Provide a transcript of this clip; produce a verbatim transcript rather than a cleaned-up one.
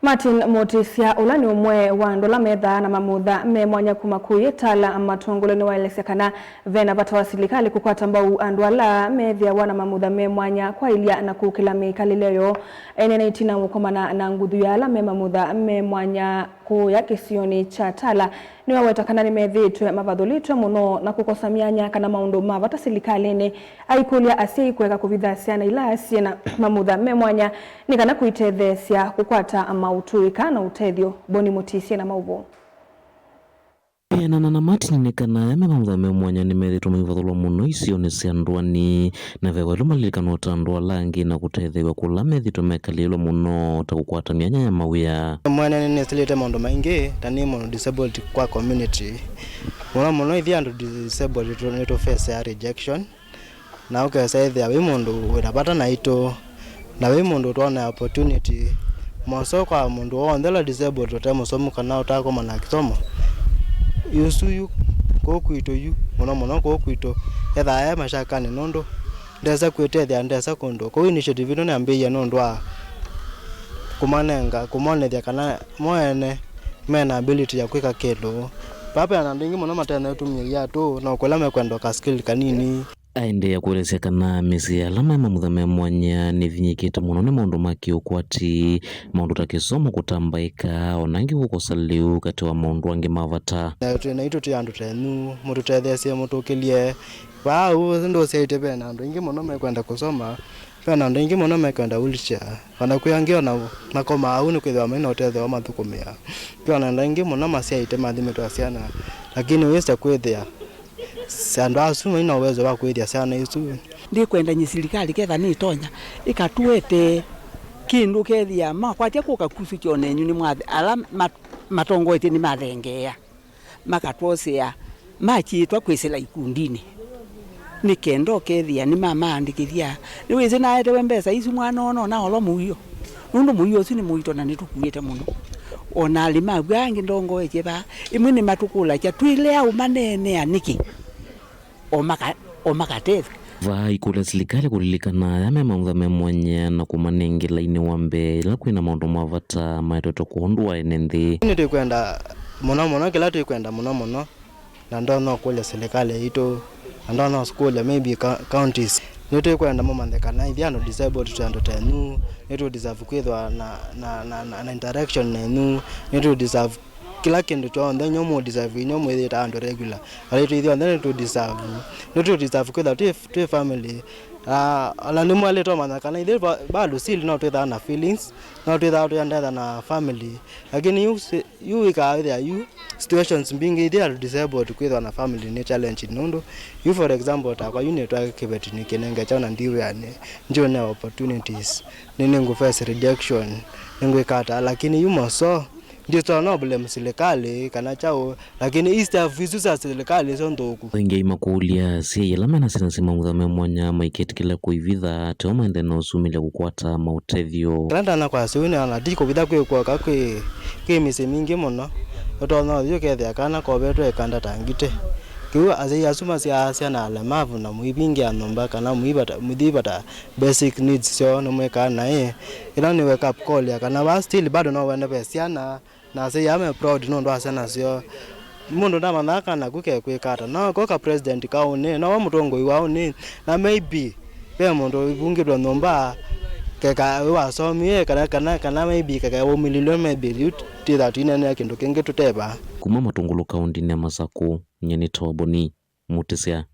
Martin Mutisya, ũla nĩ ũmwe wa andũ ala methaa na mamutha me mwanya kuma kũu Tala, Matũngũlũ, nĩwaelesya kana ve na vata wa silikalĩ kũkwata mbau andũ ala methĩawa na mamutha me mwanya kwaĩlya na kũkĩla mĩkalĩle yoo. Eneena ĩtina wa kũkomana na nguthu ya ala me mamutha me mwanya kũya kĩsionĩ kya Tala, nĩwaweta kana nĩmethĩĩtwe mavathũlĩtwe mũno na kũkosa myanya kana maũndũ ma vata silikalĩnĩ. Aikũlya asyai kũeka kũvitha syana ila syĩ na mamutha me mwanya nĩ kana kũitetheesya kũkwata maũtũĩka na ũtethyo. Boni Mũtisye na maũvoo. Kwĩanana na Martin, nĩ kana aya me mamutha me mwanya nĩmethĩĩtwe maivathũlwa mũno isionĩ sya ndũanĩ, na ve ĩla malilikanwa ta andũ ala angĩ na kũtetheew'a kũla methĩĩtwe mekalĩĩlwe mũno ta kũkwata myanya ya mawĩa. Mwene nĩnĩsĩlĩte maũndũ maingĩ, ta nĩ mũndũ disabled kwa community. Mũno mũno ithyĩ andũ disabled tũ-, nĩtũ face ya rejection. Na ũkesa ĩthĩa wĩ mũndũ wĩ na vata naitũ, na wĩ mũndũ ũtwonea opportunity. Mosoo kwa mũndũ w'onthe ũla disabled, ũte mũsomu kana ũtakoma na kĩsomo, yu ũsu yu kũu kwitũ yu, mũno mũno kũu kwitũ, ethaa e mashakanĩ nũndũ ndesa kwĩtethya, ndesa kũndũ. Kwoou initiative ĩno nĩyambĩĩie nũndũ wa kũmanenga, kũmonethya kana mo ene mena ability ya kwĩka kĩndũ. Vaa ve na andũ aingĩ mũno mate na ĩtumĩa iatũ, na kũla mekwenda ka skill kanini. Aendeea kũelesya kana mĩsyĩ ya ala me mamutha me mwanya nĩvinyĩkĩte mũno nĩ maũndũ ma kĩũkwati, maũndũ ta kĩsomo kũtambaĩka, o na angĩ kũkosa lĩu, katĩ wa maũndũ angĩ ma vata. Na twĩ naitũ twĩ andũ tenyu, mũtũtetheesye, mũtũkĩlye. Vaa ũũ ndũsyaĩtye ve na andũ aingĩ mũno mekwenda kũsoma, ve na andũ aingĩ mũno mekwenda wheelchair. O na kwĩ angĩ o na makomaa au nĩkwĩthĩwa mai na ũtethyo wa mathũkũmĩa. Kwĩ o na andũ aingĩ mũno masyaĩte mathi mĩtwa syana, lakini wĩsa kwĩthĩa andũ asu mai na ũwezo wa kũĩthya syana isu. Ndĩkwenda nyie silikalĩ ketha nĩtonya ĩkatũetee kĩndũ kethĩa makwatya kũka kusũkya o nenyu nĩ mwathi ala ma-, matongoetye nĩmathengeea. Makatwosea makyĩtwa kwĩsĩla ikundinĩ, nĩ kenda ũkethĩa nĩmamaandĩkĩthya. Nĩwĩsĩ naetewe mbesa isu mwana ona ona olo mũio, nũndũ mũio ũsu nĩ mũito na nĩtũkuĩte mũno. O na alĩmi avu angĩ ndongoetye vaa, ĩmwe nĩmatũkũlasya twĩle aũ maneenea nĩkĩ, o maka-, o makatethw'a. Vaa ikũlya silikalĩ kũlilikana aya me maũndũ me mwanya na kũmanengela lainĩ wa mbee ĩla kwĩ na maũndũ ma vata maetetwe kwondũ wa ene nthĩ. Nĩtwĩkwenda mũno mũno, kĩla twĩkwenda mũno mũno, na ndonya ũkũlya silikalĩ yitũ, na ndonya ũkũlya maybe co-, counties, nĩtwĩkwenda mũmanye kana ithyĩ andũ disabled twĩ andũ tenyu, nĩtũ deserve kwĩthwa na, na, na, na, na interaction nenyu, nĩtũ deserve kĩla kĩndũ kyonthe, inyuĩ mũ deserve, inyuĩ mwĩthĩĩte andũ regular. Ala itũ ithyonthe nĩtũ deserve. Nĩtũ deserve kwĩthwa twĩ, twĩ family. Ah, ala nĩmwalĩte ũmanya kana ithyĩ ba-, bado still no twĩthaa na feelings, no twĩthaa tũendetha na family. Lakini yu si-, yu ĩkaa wĩthĩa yu, situations mbingĩ ithyĩ andũ disabled kwĩthwa na family nĩ challenging nũndũ. Yu for example, takwa yu nĩtwae kĩveti nĩkĩnenge kyaũ na ndi wĩanĩ, ndyonea opportunities, nĩ, nĩngũ face rejection, nĩngwĩka ata, lakini yu moso, Ndĩtonya no blame silikalĩ kana kyaũ, lakini i staff isu sya silikalĩ syo nthũku. Aingĩ makũlya asyai ala mena syana syĩ mamutha me mwanya maiketĩkĩla kũivitha, teo maendee na ũsumĩlya kũkwata maũtethyo. Kĩla ndanakwasya ũu nĩ ana ti kũvitha kwĩ kwoka kwĩ, kwĩ mĩsyĩ mingĩ mũno. Ũtonya ũthi ũkethĩa kana kovetwe ĩkanda ta ngitĩ. Kĩu asyai asu masyaa syana alemavu na mũivingĩa nyũmba kana mũivata, mũithivata basic needs syoo nĩmwĩkaa naĩ. Ĩno nĩ wake up call ya kana vaa still bado no wende ve syana, na asyai aa me proud nũndũ wa syana syoo. Mũndũ ndamanyaa kana ku kekwĩka ata. No ko ka president ka ũnĩ, no we mũtongoi wa ũnĩ, na maybe ve mũndũ ũivungĩtwe nyũmba, keka we wasomie, kana, kana, kana maybe keka waumĩlilwe, maybe yu twĩthaa tũineenea kĩndũ kĩngĩ tũte vaa. Kuma Matũngũlũ kaũndĩnĩ ya Masakũ, nyie nĩ Toboni Mũtĩsya.